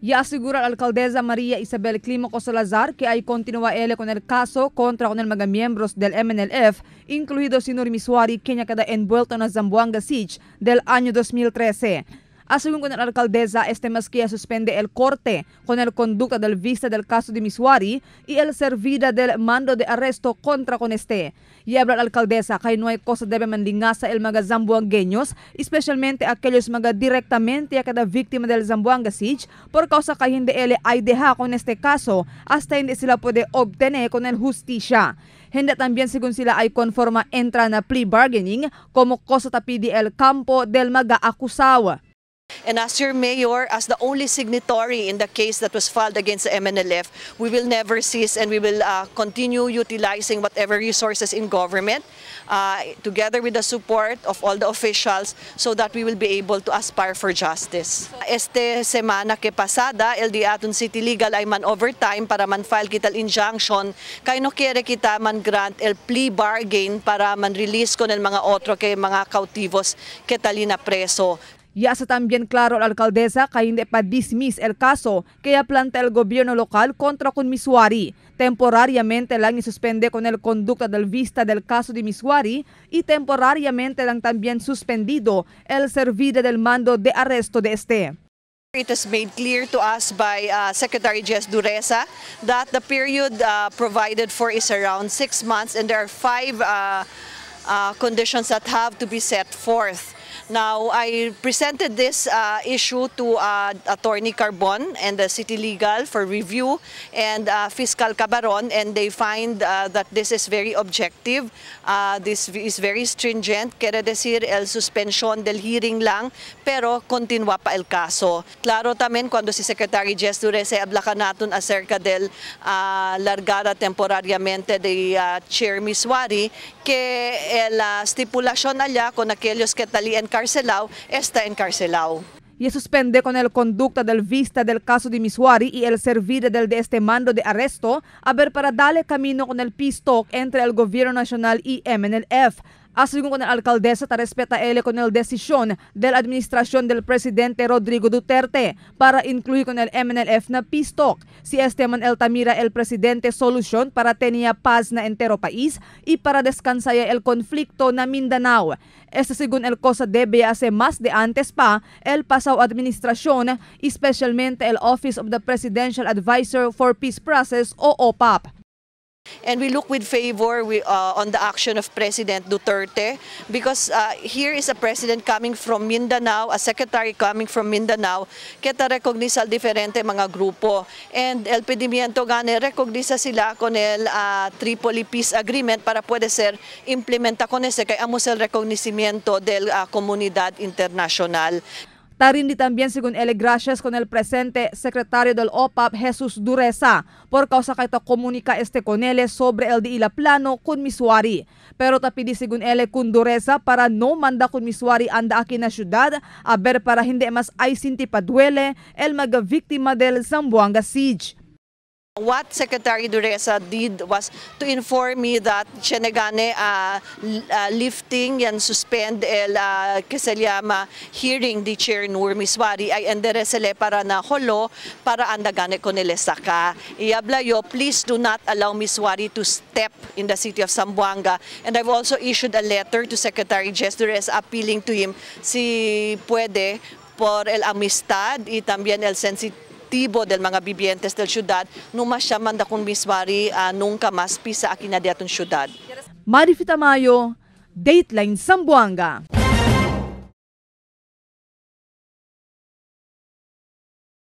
Y asegura la alcaldesa María Isabel Clímaco Salazar que hay continúa él con el caso contra con el mga miembros del MNLF, incluido si Nur Misuari, quien queda envuelto en la Zamboanga Siege del año 2013. Según con la alcaldesa, este más que suspende el corte con el conducta del vista del caso de Misuari y el servida del mando de arresto contra con este. Y habla la alcaldesa que no hay cosa debe manlingasa el mga zamboangueños, especialmente aquellos mga directamente a cada víctima del Zamboanga Siege, por causa que hindi ele ay deja con este caso hasta hindi sila puede obtener con el justicia. Hindi también según sila ay conforma entra na plea bargaining como cosa tapidi el campo del mga acusado. And as your mayor, as the only signatory in the case that was filed against the MNLF, we will never cease and we will continue utilizing whatever resources in government, together with the support of all the officials, so that we will be able to aspire for justice. Este semana que pasada, el di aton City Legal ay man overtime para man file kita el injunction, kay no quiere kita man grant el plea bargain para man release con el mga otro que mga cautivos que talina preso. Ya sa también claro la alcaldesa que hindi pa dismiss el caso que planta el gobierno local contra con Misuari. Temporariamente lang isuspende con el conducta del vista del caso de Misuari y temporariamente lang también suspendido el servida del mando de arresto de este. It was made clear to us by Secretary Jess Dureza that the period provided for is around 6 months and there are 5 conditions that have to be set forth. Now, I presented this issue to Attorney Carbon and the City Legal for review and Fiscal Cabaron, and they find that this is very objective. This is very stringent. Quiere decir, el suspensión del hearing lang, pero continua pa el caso. Claro también cuando si Secretary Jess Dureza habla ka naton acerca del largada temporariamente de Chair Misuari, que la stipulación allá con aquellos que talí encarcelado, está encarcelado. Y suspende con el conducta del vista del caso de Misuari y el servir del de este mando de arresto, a ver para darle camino con el peace talk entre el gobierno nacional y MNLF. Así con la alcaldesa ta respeta él con el decisión de la administración del presidente Rodrigo Duterte para incluir con el MNLF na peace talk. Si este man el tamira el presidente solución para tenía paz na entero país y para descansar el conflicto na Mindanao. Este según el cosa debe hace más de antes pa el pasado administración, especialmente el Office of the Presidential Advisor for Peace Process o OPAPP. And we look with favor on the action of President Duterte, because here is a president coming from Mindanao, a secretary coming from Mindanao, que ta recogniza al diferente mga grupo. And el pedimiento gane recogniza sila con el Tripoli Peace Agreement para puede ser implementa con ese kay amos el reconocimiento de la comunidad internacional. Tarindi también según él gracias con el presente secretario del OPAPP Jesús Dureza por causa que ito comunica este con él sobre el de plano con Misuari. Pero tapidi según él con Dureza para no manda con Misuari anda aquí na ciudad a ver para hindi mas ay sinti paduele el maga víctima del Zamboanga Siege. What Secretary Dureza did was to inform me that siya nagane lifting and suspend el que se llama hearing the Chair Nur Misuari ay enderecele para na holo para andagane con el saka. Y habla yo, please do not allow Misuari to step in the city of Zamboanga. And I've also issued a letter to Secretary Jess Dureza appealing to him si puede por el amistad y también el sensitivo del mga vivientes del ciudad, no mas siya manda kung Misuari nunca mas pisa aquí na diatong ciudad. Marifi Tamayo, Dateline Zamboanga.